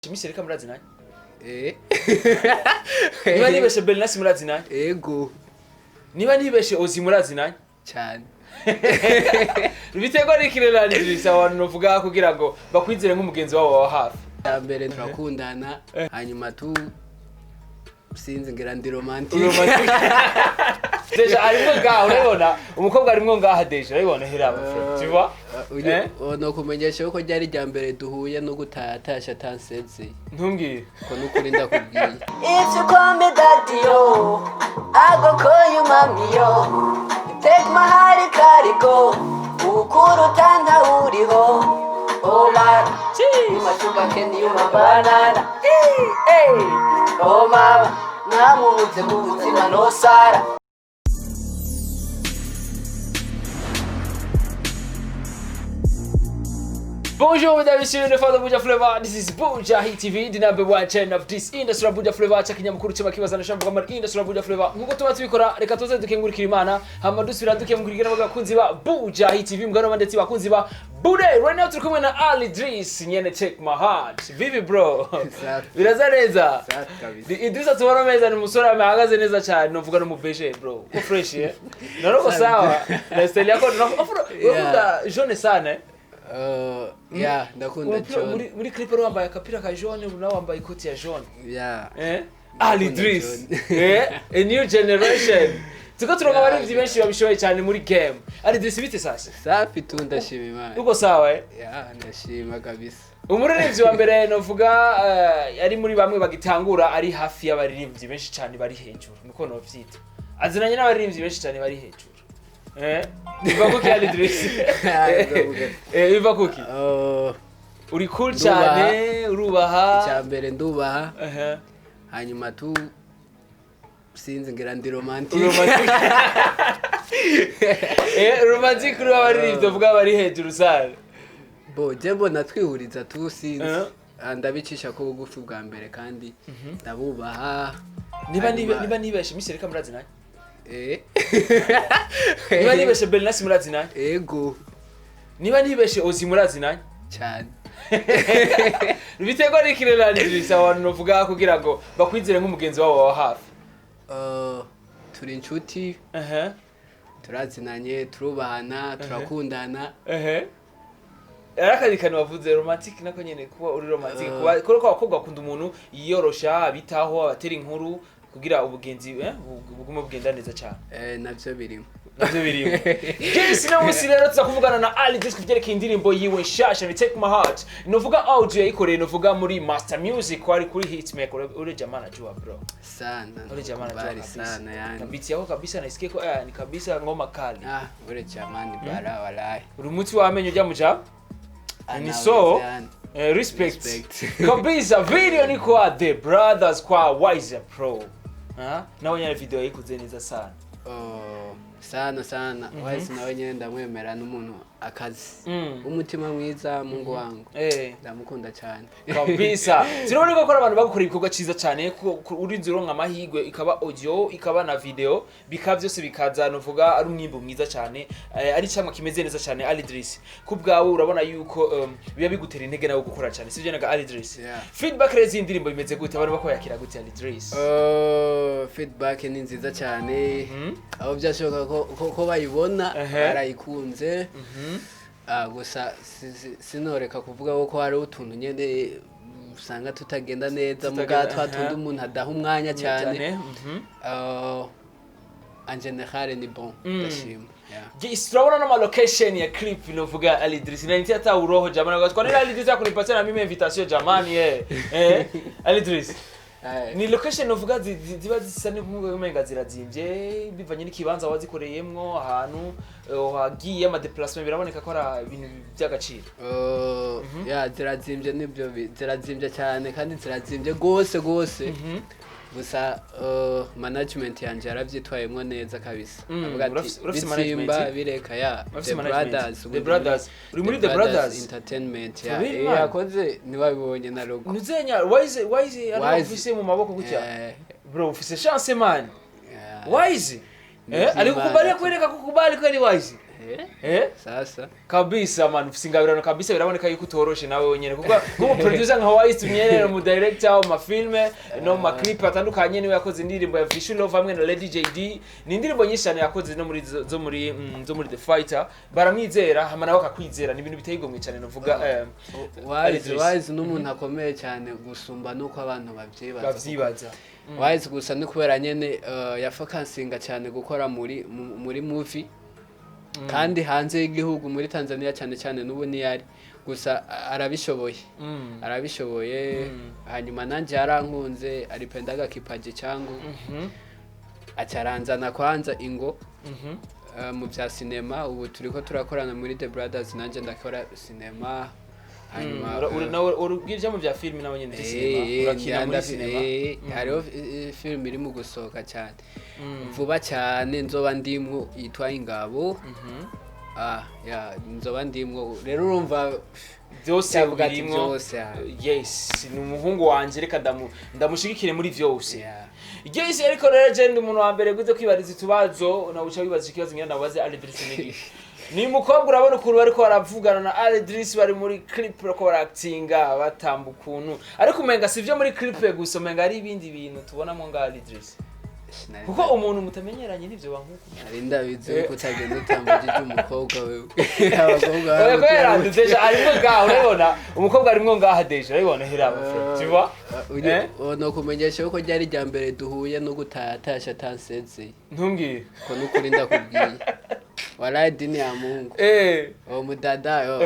Miss Erika murazinanye? Eh. Niba nibeshe, Bernas murazinanye? Ego. Niba nibeshe, Ozi murazinanye? Cyane. Biterwa n'ikireraniza abantu novuga kugira ngo bakwizere nk'umugenzi wabo wa hafi. Ya mbere turakundana, hanyuma tu sinzi, ngira ndi romantic. Romantic. Déjà arimwo ngaha, urabibona, umukobwa arimwo ngaha déjà, urabibona hera, tu vois? Eh? No kumenyesha yuko ryari rya mbere duhuye no gutatasha atansezeye. Ntumbwire. Ko nukuri ndakubwiye. If you call me daddy, yo, I go call you mommy, yo. You take my heart, gotta go. Ukuruta ntawuriho. Oh my, you my sugar candy, you my banana. Hey. Oh mama, namubuze mu buzima no sara. Bonjour mesdames et messieurs, les fans de Buja Flavor. This is Buja Hit TV, the number one channel of this industry of Buja Flavor. Chaka kinyamakuru cyama kibazana shambuga muri industry of Buja Flavor. Nkuko tuba tubikora, reka tuze dukengurikira Imana, hama dusubira dukengurikira n'abakunzi ba Buja Hit TV, mugano ndetse bakunzi ba Bude. Right now turi kumwe na Ali Idris, nyene Take My Heart. Vipi bro? Safi. Biraza neza? Safi kabisa. Idrisa tubona meza ni umusore ahagaze neza cyane, novuga no mu BG bro. Ko fresh eh? Naroko sawa. Na style yako urakunda jaune sana eh? Ya, ndakunda Umupira- John. muri clip wari wambaye akapira ka jaune, nawe wambaye ikoti ya jaune. Ya. Eh, Ali Ndakunda Idris. John. Eh, a new generation, tuko turonka Yeah. abaririmbyi benshi babishoboye cyane muri game. Ali Idris, bite sasa? Safi tu, ndashima Imana. Uko sawa eh? Ya, ndashima kabisa. Umuririmbyi wa mbere novuga ari muri bamwe bagitangura, ari hafi y'abaririmbyi benshi cyane bari hejuru, niko novyita, azinanye n'abaririmbyi benshi cyane bari hejuru. Eh, biva kuki, Ali Idris? Ndavuga. Eh, biva kuki? Uri cool Ndubaha. cyane, urubaha. Icya mbere ndubaha, Aha. hanyuma tu sinzi, ngira ndi romantic. Romantic. Eh, romantic kuri abaririmbyi tuvuga bari hejuru sana. Bo je mbona twihuriza tu, sinzi. Eh. Ah, ndabicisha ko bugufi bwa mbere kandi ndabubaha. Niba niba nibeshe, Miss Erika murazinanye? Eh. Niba nibeshe, Bernas murazinanye? Ego. Niba nibeshe, Ozi murazinanye? Cyane. Biterwa n'ikireraniza abantu novuga kugira ngo bakwizere nk'umugenzi wabo wa hafi. Turi inshuti, turazinanye, turubahana, turakundana. Ehe, ari kantu wavuze romantic, nako nyene kuba uri romantic, kuba kuko abakobwa bakunda umuntu yiyorosha, abitaho, abatera inkuru kugira ubugenzi bugume bugenda neza cyane. Eh, navyo birimo. Navyo birimo. Yes, no musi rero tuza kuvugana na Ali Idris kuvyerekeye indirimbo yiwe nshasha ni Take My Heart. Novuga audio yayikoreye novuga muri Master Music, kwari kuri Hitmaker. Ule jamaa anajua bro. Sana. Ule jamaa anajua Kubali kabisa. sana yani. Na beat yako kabisa naisikia ko ni kabisa ngoma kali. Ah, ule jamani bara walai. Uri umuti w'amenyo ujya muja ni so Yani. respect. Respect. Kabisa video ni kwa The Brothers, kwa Wise Pro. Ah, nawe nyene video yayikoze neza sana. Oh, sana sana. Wise nawe nyene ndamwemera, n'umuntu akazi. Umutima mwiza, Mungu wangu. Ndamukunda cyane. Kabisa sinabona ko abantu bagukora ibikorwa cyiza cyane, ko urinze uronka amahirwe ikaba audio ikaba na video, bikaba byose bikaza novuga ari umwimbu mwiza cyane, ari cyangwa kimeze neza cyane. Ali Idris, ku bwawe urabona yuko biba bigutera intege nawe gukora cyane, sibyo naga Ali Idris? Yeah. Feedback rero z'indirimbo bimeze gute? Abantu bakoyakira gute, Ali Idris? Oh, feedback ni nziza cyane. Aho byashoboka ko bayibona barayikunze. Ah, gusa sinoreka kuvuga ko hari utuntu nyene usanga tutagenda neza muga twa tundi umuntu adaha umwanya cyane. En général ni bon, ndashima. Yeah. Yes, turabona n'ama location ya clip novuga Ali Idris na nitia hata uroho jamani, kwa nini Ali Idris hakunipatia na mimi invitation jamani? Eh, Ali Idris. Eh, ni location novuga ziba zisa n'umenga zirazimvye bivanye n'ikibanza wazikoreyemwo, ahantu wagiye, ama déplacement, biraboneka ko ari ibintu by'agaciro. Oh, ya, zirazimvye nibyo, zirazimvye cyane kandi zirazimvye gose gose. Gusa management yanje yaravyitwayemwo neza kabisa. Avuga ati, Urafise bitsimba management? bireka ya. Urafise The management? Brothers. The Uri Brothers. Uri muri The Brothers? Entertainment ya. For real, Eh, man? yakoze ntiwabibonye na logo. Nuzenya Wise, Wise ari Wise. ufise mu maboko gutya. Eh, Bro, ufise chance man. yeah. Wise Ni eh ari ivy'Imana. kukubalia, kwereka kukubali kweli Wise. Sasa. Kabisa man, ufise ingabirano kabisa. Biraboneka yuko utoroshe nawe wenyene, kuko nk'umu producer nka Wise Myene, mu director mu mafilme no mu maclip atandukanye, niwe yakoze indirimbo ya Visual Love hamwe na Lady JD. Ni indirimbo nyinshi cyane yakoze no muri zo muri zo muri The Fighter. Baramwizera hama nawe akakwizera, ni ibintu biteye igomwe cyane novuga. Wise. Idris. Wise n'umuntu akomeye cyane gusumba nuko abantu babyibaza. Bavyibaza. Wise gusa ni kubera nyene yafokasinga cyane gukora muri movie, kandi hanze y'igihugu, muri Tanzania cyane cyane. N'ubu niyari gusa arabishoboye. Arabishoboye. Hanyuma nanjye yarankunze, alipendaga kipaji changu, acaranzana kwanza ingo mu bya sinema. Ubu turiko turakorana muri The Brothers, nanjye ndakora sinema. Hanyuma Nawe urubwira mu bya filime nawe nyene, cinema, urakina muri cinema? Hariho film iri mu gusohoka cyane vuba cyane, nzoba ndimwo, yitwa Ingabo. Ya, nzoba ndimwo rero, urumva. Byose Cyavuga ati birimwo. Byose, ah. Yes, ni umuhungu wanje, reka ndamushigikire muri vyose. Yes, ariko rero je ndi umuntu wa mbere guze kwibariza utubazo, nawe uca wibaza ikibazo ngira ndabaze Alidris Nigi. Ni umukobwa, urabona ukuntu bariko baravugana na Alidris, bari muri clip bariko baractinga, batamba ukuntu, ariko umenga si ivyo muri clip gusa, umenga ari ibindi bintu tubonamo nga Alidris, kuko umuntu mutamenyeranye nivyo bankuko. Nari ndabizi yuko utagenda utambagije umukobwa wewe, abakobwa Oya, kubera déjà arimwo ngaha, urabona umukobwa arimwo ngaha déjà, urabibona hera, tu vois? Eh? No kumenyesha yuko ryari rya mbere duhuye no gutatasha atansezeye. Ntumbwire. Ko nukuri ndakubwiye, walayi dini ya Mungu. Uwo mudada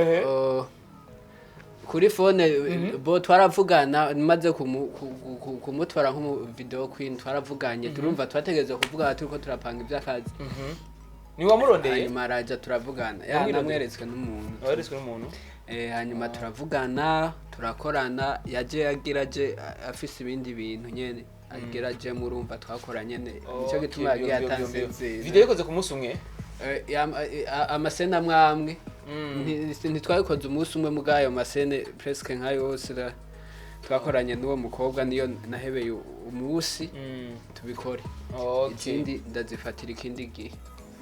kuri phone bo twaravugana, maze kumutwara nk'umu video queen, twaravuganye, turumva twategereza kuvugana turiko turapanga iby'akazi. Ni wamurondeye? Hanyuma araja turavugana, ya. Wamwirondeye? Namweretswe n'umuntu. Weretswe n'umuntu. Hanyuma turavugana, turakorana, yaje agira aje afise ibindi bintu nyene agira aje, murumva twakora nyene, nico gituma yagiye atansezeye. Video yakoze ku munsi umwe? Amasene amwe amwe ntitwabikoze umunsi umwe, mugayo masene presque nka yose twakoranye n'uwo mukobwa niyo nahebeye umunsi tubikore. Izindi ndazifatira ikindi gihe.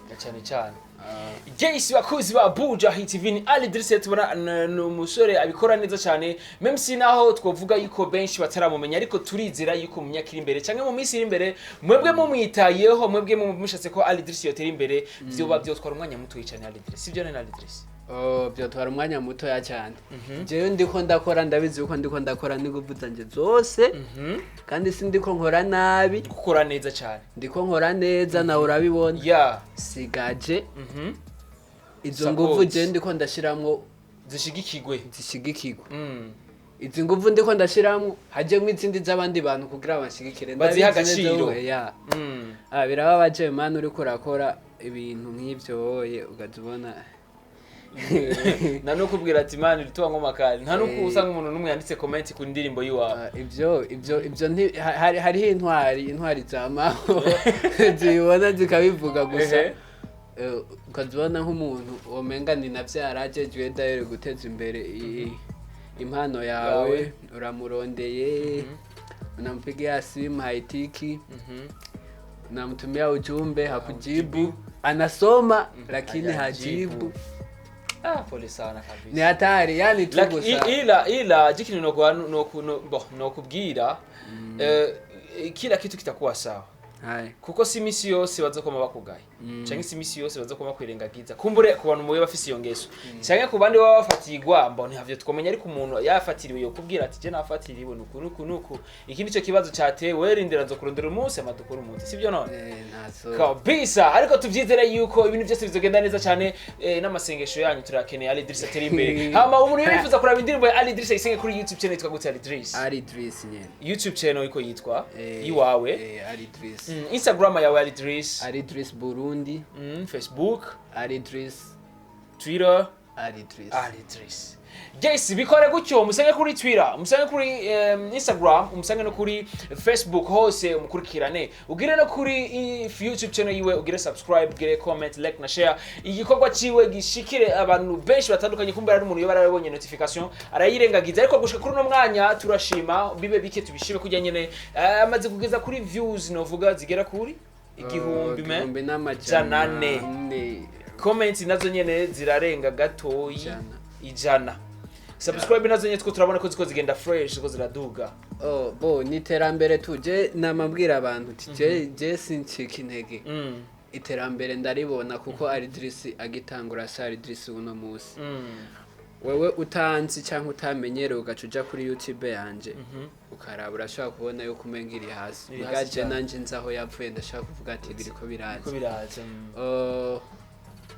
Na cyane cyane. Ah. Yes, bakuzi ba Buja Hit TV, ni Ali Idris, tubona ni umusore abikora neza cyane, même si naho twovuga yuko benshi bataramumenya, ariko turizera yuko mu myaka iri imbere cyangwa mu minsi iri imbere, mwebwe mumwitayeho, mwebwe mushatse ko Ali Idris yotera imbere, vyoba vyotwara umwanya muto cyane Ali Idris, sibyo nene Ali Idris? Oh, byotwara umwanya mutoya cyane. Jewe ndiko ndakora, ndabizi yuko ndiko ndakora n'inguvu zanje zose, kandi si ndiko nkora nabi. Gukora neza cyane. Ndiko nkora neza, nawe urabibona. Sigaje izo Support. nguvu je ndiko ndashiramwo zishigikigwe. Zishigikirwe. Izi nguvu ndiko ndashiramwo, hajemwo izindi z'abandi bantu kugira banshigikire. Bazihe Ndabizi neza. agaciro. Ya. Birababaje man, uriko urakora ibintu nk'ivyo woye ugaza ubona Nta nukubwira ati man, tuba nko makari, nta nuko usanga umuntu n'umwe yanditse comment ku ndirimbo yiwawe. Ivyo hariho intwari za maho zibona zikabivuga gusa. Ukazibona nk'umuntu womenga ni navyo yarajejwe dayere guteza imbere impano yawe, Yawe. uramurondeye, unampigia simu haitiki, unamtumia ujumbe hakujibu, anasoma lakini Hajajibu. hajibu. Ah, pole sana kabisa. Ni hatari yani tu gusa. Ila jikintu no nokubwira, kila kitu kitakuwa sawa, Hai. kuko si imisi yose bazokoma bakugaye, canke si imisi yose bazokoma kwirengagiza. Kumbure ku bantu mube bafise iyo ngeso, canke ku bandi baba bafatirwa, mbona ntavyo twomenya, ariko umuntu yafatiriwe yokubwira ati je nafatiriwe nuku nuku nuku, iki nico kibazo catewe, rindira nzokurondera umunsi amadukora umunsi, sibyo none? Ntazo. Kabisa, ariko tuvyizere yuko ibintu byose bizogenda neza cyane, n'amasengesho yanyu turakeneye Ali Idris atera imbere. Hama umuntu yifuza kuraba indirimbo ya Ali Idris ayisenge kuri YouTube channel yitwa gute, Ali Idris? Ali Idris nyene. YouTube channel iko yitwa iwawe? Ali Idris. Instagram yawe Ali Idris? Ali Idris Burundi. Facebook? Ali Idris. Twitter? Ali Idris. Ali Idris. Yes, bikore gutyo, umusange kuri Twitter, umusange kuri Instagram, umusange no kuri Facebook, hose umukurikirane. Ugire no kuri YouTube channel yiwe, ugire subscribe, ugire comment, like na share. Igikorwa ciwe gishikire abantu benshi batandukanye, kumbe ari umuntu yoba yarabonye notification arayirengagiza, ariko gushika kuri uno mwanya turashima, bibe bike tubishime kujya nyene amaze kugeza kuri views novuga zigera kuri 1000 igihumbi 400. n'amajana ane. Comments nazo nyene zirarenga gatoyi 100. 100. Subscribe nazo nyene two turabona ko ziko zigenda fresh, ziko ziraduga. Oh, bo ni iterambere tuje namabwira abantu uti je sincika intege. Iterambere ndaribona kuko Alidris agitangura sa Alidris uno musi. Wewe utanzi cyangwa utamenyerewe ugaca uja kuri YouTube yanje ukaraba, urashobora kubona yuko umenga iri hasi. Iri hasi Muga je cyane. nanje nzi aho yapfuye, ndashaka kuvuga ati biriko biraza. Ko biraza.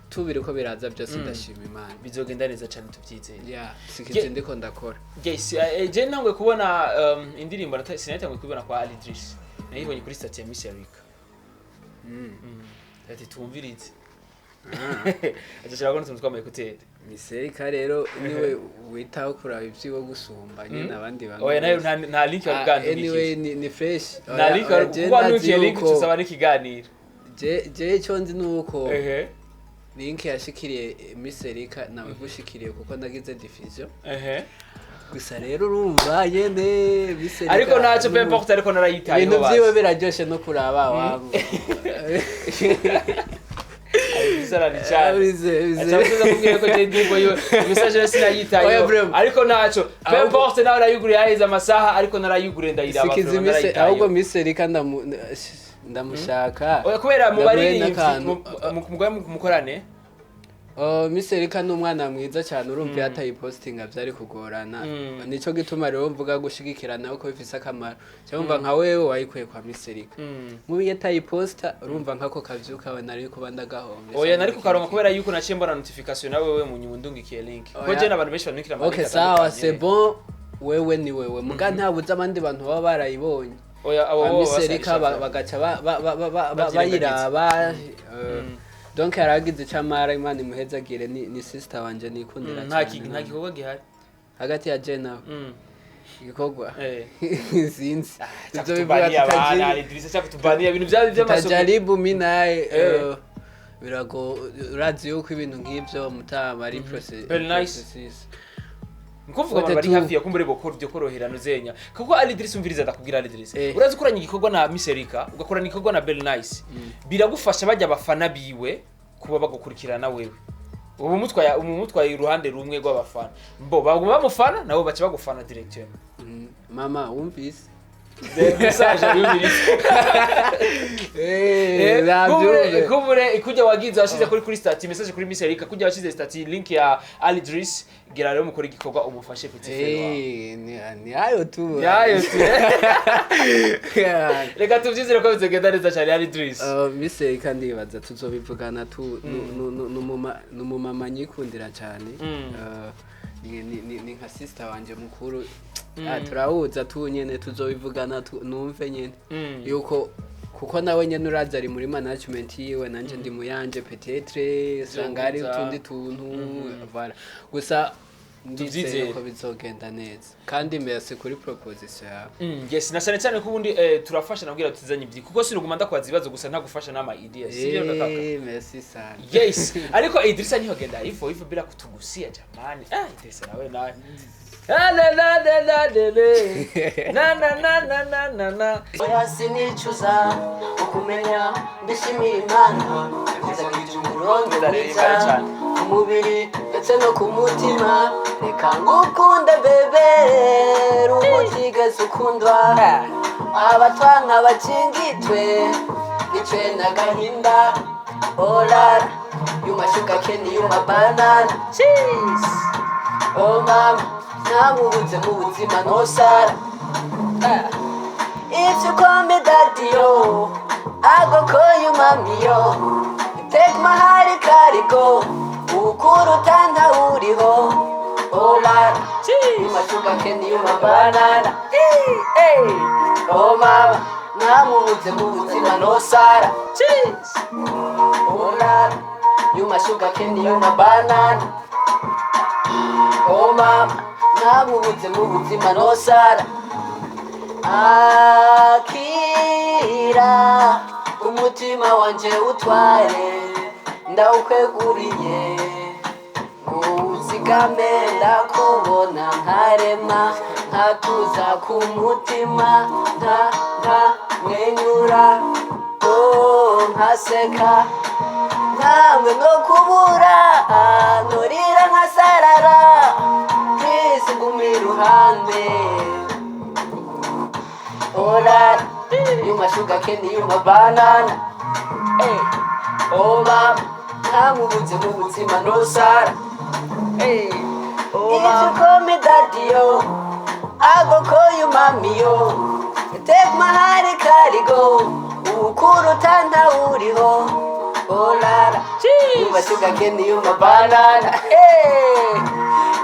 Tu biriko biraza byose, ndashima Imana. Bizogenda neza cyane, tubyizeye. Yeah, sikizi ndiko ndakora. Yes, je ntangwe kubona indirimbo sinatanguye kubibona kwa Alidris. Nayibonye kuri statut ya Miss Erica. Ati tumvirize. Acha ko n'utuntu twama écouteurs. Miss Erica rero niwe witaho kuraba ivyiwe gusumba nyine abandi bantu Oya, nayo bose. nta link Ah, wabwandikiye. anyway ni fresh. Nta link wari kuko wanukiye link tusaba n'ikiganiro. Je icyo nzi ni uko link yashikiriye Miss Erica nawe gushikiriye kuko nagize diffusion. Gusa rero urumva nyene Miss Erica Ariko ntacyo, peu importe, ariko narayitayeho. Ibintu Basi. vyiwe biraryoshe no kuraba wangu. Bizarani cyane. Bize. Acha kubwira ko je indirimbo yiwe message rero Oya, sinayitayeho. bro. Ariko ntacyo, peu importe, nawe narayuguriye haheze amasaha, ariko narayuguriye ndayiraba. Sikizi Vraiment, Miss narayitayeho. ahubwo Miss Erica ndamushaka. Oya, kubera mu Ndamuhe baririmbyi n'akantu. mukorane. Oh, Miss Erica ni umwana mwiza cyane, urumva iyo atayipostinga byari kugorana. Nico gituma rero mvuga gushigikirana uko bifise akamaro, cyangwa nka wewe wayikuye kwa Miss Erica, mubi iyo atayiposta urumva nkako kavyuka we nari kuba ndagahombye. Oya, nari kukaronka kubera yuko naciye mbona notification nawe wewe mu nyuma ndungikiye link, kuko Oya. je n'abantu benshi bandungikira ama Okay, link sawa, atandukanye. c'est bon, wewe ni wewe, muga ntabuze abandi bantu baba barayibonye. Oya, abo Ba bo Miss Erica bagaca Bavyirengagiza. bayiraba, donc yaragize icyo amara, Imana imuhezagire, ni sister wanje nikundira Nta cyane. nta gikorwa gihari. Hagati ya je nawe igikorwa sinzi. Ivyo bivuga Cyakutubania abana Idrissa, cyakutubania ibintu bya by'amasoko. Tutajaribu mi naye. Eh. Birago urazi yuko ibintu nk'ivyo mutama ari process. Very nice. Processes. Nkuvuga abantu Wote bari tu. hafi ya kumbure bokora ibyo korohera nuzenya, kuko Alidris, umviriza, ndakubwira Alidris, urazi ukoranye igikorwa na Miss Erika, ugakorana igikorwa na Bell Nice, biragufasha bajya abafana biwe kuba bagukurikirana wewe. Ubu mutwaye uruhande rumwe rw'abafana, mbo baguma bamufana, nabo baca bagufana directement. Mama wumvise? Message yumvirize. Navyumve. Kubure kujya wagize washize kuri statut message kuri Miss Erika, kujya washize statut link ya Alidris, gira rero mukora igikorwa umufashe petit frère wawe. Ni ayo tu. Yayo tu. Reka tubyizere ko bizogenda neza cyane, Alidris. Miss Erika ndibaza tuzobivugana tu, numumama nyikundira cyane. Ni nka sister wanje mukuru. Ah, turahuza tu nyene, tuzobivugana tu, numve nyene yuko kuko nawe nyene uraza ari muri management yiwe, nanje ndi muyanje, peut-être usanga hari Bizohuza. utundi tuntu, voilà, gusa ndizeye Tubyizere. ko bizogenda neza, kandi merci kuri proposition yawe. Yes, na cyane cyane ko ubundi turafasha nabwira tuzanye ibyi, kuko sinuguma ndakwaza ibibazo gusa ntagufasha n'ama ideas, sivyo kaka? Merci sana. Yes, ariko Idrissa ntihogenda hivyo hivyo bila kutugusia jamani. Ah, Idrissa nawe nawe. Ah, la la la la la la. Na na na na na na na. Oya, sinicuza ukumenya, mbishimira Imana yakuzaga umurongo mwiza ku mubiri ndetse no ku mutima. Reka ngukunde bébé, rubutigeze ukundwa, abatwanka bakingitwe bicwe n'agahinda. Olala, you my sugar candy, you my banana. Cheese. Oh mama, namubuze mu buzima nosara. If you call me daddy, yo, I go call you mommy, yo. You take my heart, gotta go. Ukuruta ntawuriho. Oh la, you my sugar candy, you my banana. Hey, hey. Oh mama, namubuze mu buzima nosara. Cheese. Oh la, you my sugar candy, you my banana. Oh mama, namubuze mu buzima nosara. Akira umutima wanje utware, ndawukweguriye ngo uzigame. Ndakubona nkarema, nkatuza ku mutima, nka nka mwenyura, oh, nkaseka. Nkamwe no kubura, nurira nka sarara. Please nguma iruhande. Hola, you my sugar candy, you my banana. Hey, Oh mama, ntamubuze mu buzima nosara. hey. Oh, If you mama. call me daddy yo, I go call you mommy yo. Take my heart, carry go. Ukuruta ntawuriho. Oh la la, you my sugar candy, you my banana. Hey.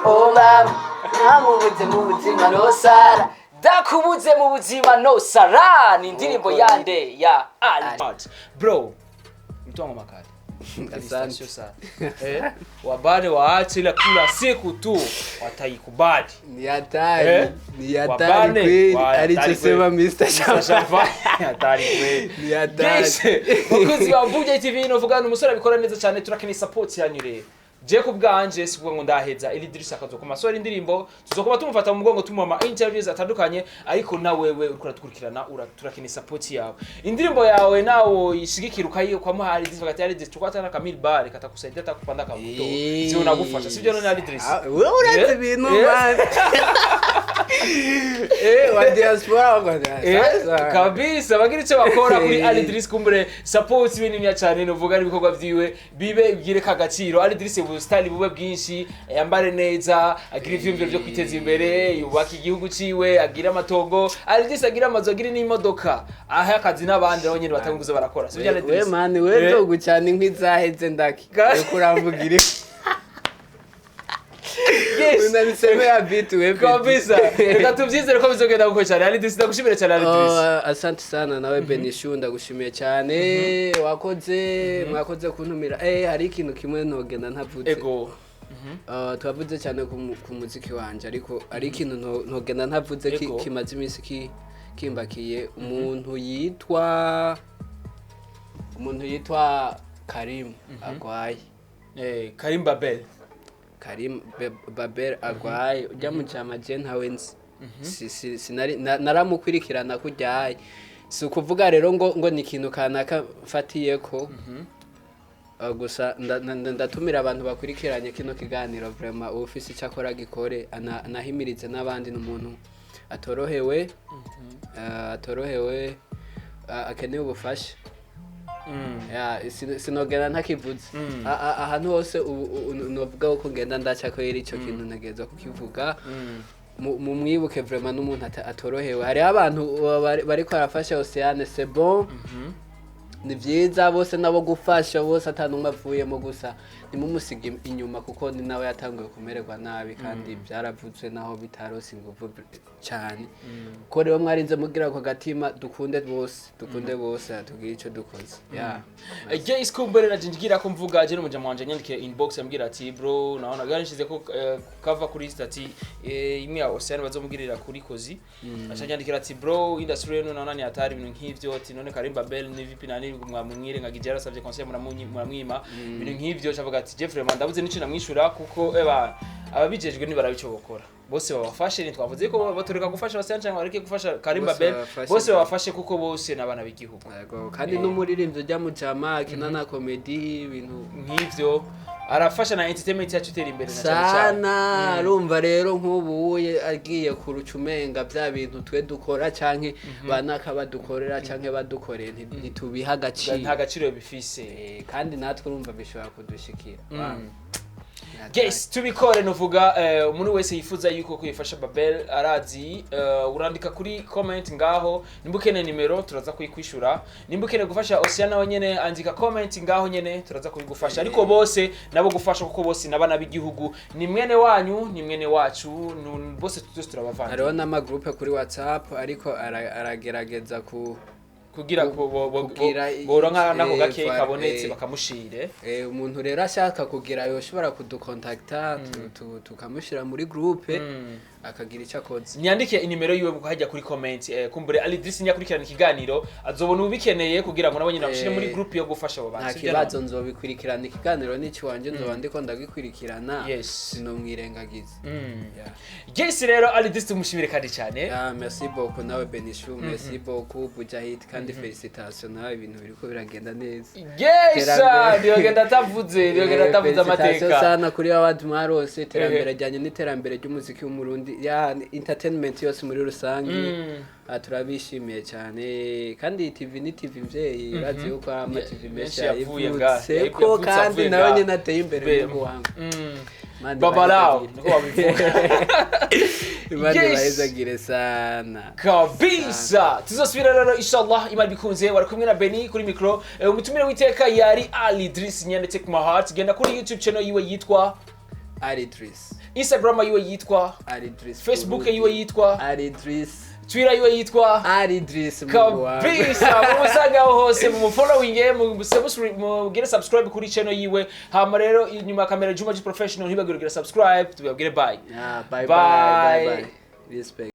Oh mama, ntamubuze mu buzima nosara. Ndakubuze mu buzima no sara ni indirimbo Uko yande ya Albert. Bro, mtongo makali. Asante. Sana. Wabane waache ila kula siku tu wataikubali. Ni hatari. Eh? Ni hatari Wabane, kweli. hatari Alichosema kweli. Mr. Mr. Champagne. Champagne hatari kweli. Ni hatari. Yes. Bakunzi ba Buja TV, novuga ni umusore abikora neza cyane, turakeneye support yanyu rero. Je ku bwanje sikuvuga ngo ndaheza iri dirisa akazokoma sora indirimbo, tuzokoma tumufata mu mugongo, tumuha ama interviews atandukanye, ariko na wewe uriko uradukurikirana turakeneye support yawe. Indirimbo yawe nawe ishigikira ukayikwamo hari dizi bagati hari dizi tukwata na Camille Bar katakusaidia atakupanda kabuto sio unagufasha sivyo none ari Idris. Ah, wewe urazi ibintu Eh. man. Wa diaspora wa sasa. Kabisa bagira icyo bakora kuri Eh. Ali Idris, kumbure support ibintu cyane, nuvuga n'ibikorwa vyiwe bibe byireka agaciro. Ali Idris bu style bube bwinshi, yambare neza, agira ivyumviro byo kwiteza imbere, yubaka igihugu ciwe, agira amatongo. Ali Idris agira amazu, agira n'imodoka, ahe akazi n'abandi nabo nyene batanguza barakora, sivyo Ali We Idris? man, we nzogucana inkwi zaheze ndaki. Uriko uramvugira ibi. Yes. Unanisemea vitu we. Kabisa, reka tuvyizere ko bizogenda guko cyane. Ali Idris, ndagushimire cyane Ali Idris. Oh, asante sana nawe Benishu, ndagushimiye cyane, wakoze mwakoze kuntumira. Hari ikintu kimwe ntogenda ntavuze. Ego. Twavuze cyane ku muziki wanje, ariko hari ikintu ntogenda ntavuze Ego. kimaze iminsi kimbakiye umuntu yitwa Karim agwaye. Karim Babel. Karim Babel agwaye, ujya mu jama je ntawe nzi. Naramukwirikirana kujyaye, si ukuvuga rero ngo ni ikintu kanaka mfatiyeko. Gusa ndatumira abantu bakurikiranye kino kiganiro, vraiment ufise icyo akora gikore, anahimirize n'abandi. Ni umuntu atorohewe, akeneye ubufasha. Ya, sinogenda ntakivuze. Ahantu hose novuga ko ngenda ndaca ko ico kintu ntegerezwa kukivuga. Mumwibuke vraiment, n'umuntu atorohewe. Hariho abantu bariko barafasha Oceane, c'est bon, ni vyiza bose nabo gufasha bose atanumwe avuyemo, gusa nimumusige inyuma kuko ni nawe yatanguye kumererwa nabi kandi byaravuzwe naho bitarose inguvu cyane ko rero mwarinze mugira ako gatima. Dukunde bose, dukunde bose, tugire ico dukoze ya. Yes, kumbere na jingira ko mvuga je n'umujama wanje nyandike inbox ambwira ati: "Bro, naona gari ko cover kuri stati imwe ya Ocean bazomugirira kuri kozi." Acha nyandikira ati: "Bro, industry yenu naona ni hatari, ibintu nk'ivyo." Ati: "None Karim Babel ni vipi nani mwamwire nka Gijara asavye conseil muramwima ibintu nk'ivyo." Cavuga ati: "Jeffrey man, ndabuze nico namwishura kuko eba ababijejwe nibarabico bokora bose babafashe." Ntitwavuze ko batureka gufasha Ocean cyangwa bareke gufasha Karim Bose Babel. babafashe. Bose babafashe kuko bose n'abana b'igihugu. Yego, kandi n'umuririmbyi ujya mu jama akina na comedy, ibintu nk'ivyo arafasha na entertainment yacu itera imbere na cyane cyane. Sana arumva rero nk'ubu uye agiye kuruca umenga bya bintu twe dukora canke banaka badukorera canke badukoreye ntitubiha agaciro. Nta gaciro bifise. Kandi natwe urumva bishobora kudushikira. Yes, tubikore. Nuvuga umuntu wese yifuza yuko kwifasha Babel arazi, urandika kuri comment ngaho nimba ukeneye nimero, turaza kuyikwishura. Nimba ukeneye gufasha Ocean nawe nyene, andika comment ngaho nyene, turaza kubigufasha. Ariko bose nabo gufasha kuko bose nabana b'igihugu, ni mwene wanyu, ni mwene wacu, bose twese turabavanga. Hariho n'amagroupe kuri WhatsApp, ariko aragerageza ku kugira ko boronka nako gake kabonetse bakamushire. Umuntu rero ashaka kugira yoshobora kudukontakta, tukamushyira muri groupe. Akagira icyo akoze. Nyandike inimero yiwe hajya kuri comment, kumbure Ali Idris nyakurikirana ikiganiro azobona ubikeneye kugira ngo nabo nyine bamushire muri group yo gufasha abo bantu. Nta Sibyo kibazo, none? nzobikurikirana. Ikiganiro n'ikiwanje, nzoba ndiko ndagikurikirana. Sinomwirengagiza. Yeah. Yes, rero Ali Idris tumushimire kandi cyane. Ah, merci beaucoup nawe Benishu, merci beaucoup Bujahid, kandi félicitations nawe, ibintu biriko biragenda neza. Yes. Iterambere. Ntiyogenda atavuze Félicitations amateka. sana kuri award mwarose, iterambere ryanyu n'iterambere ry'umuziki w'Umurundi, ya entertainment yose muri rusange. Ah, turabishimiye cyane. Kandi iyi TV ni TV mvyeyi, urazi yuko ama TV menshi Menshi yavuye yayivutse ko yavutse kandi avuye nawe ngaha. nyine ateye imbere mu wangu. Imana Babalao ibahezagire. niko babivuga. Imana Yes. ibahezagire sana. Kabisa, tuzosubira rero inshallah Imana bikunze. Wari kumwe na Beni kuri micro. Umutumire w'iteka yari Ali Idris Nyande Take My Heart. Genda kuri YouTube channel yiwe yitwa Ali Idris. Instagram yiwe yitwa Ali Idris. Facebook Burundi. yiwe yitwa Ali Idris. Twitter yiwe yitwa Ali Idris, Mungu wangu. Kabisa, mumusanga aho hose, mumufollowing, mugire subscribe kuri channel yiwe. Hama rero inyuma ya kamera Juma G Professional, ntibagire kugira subscribe. Tubabwire bye. Yeah, bye Bye. bye bye bye. Respect.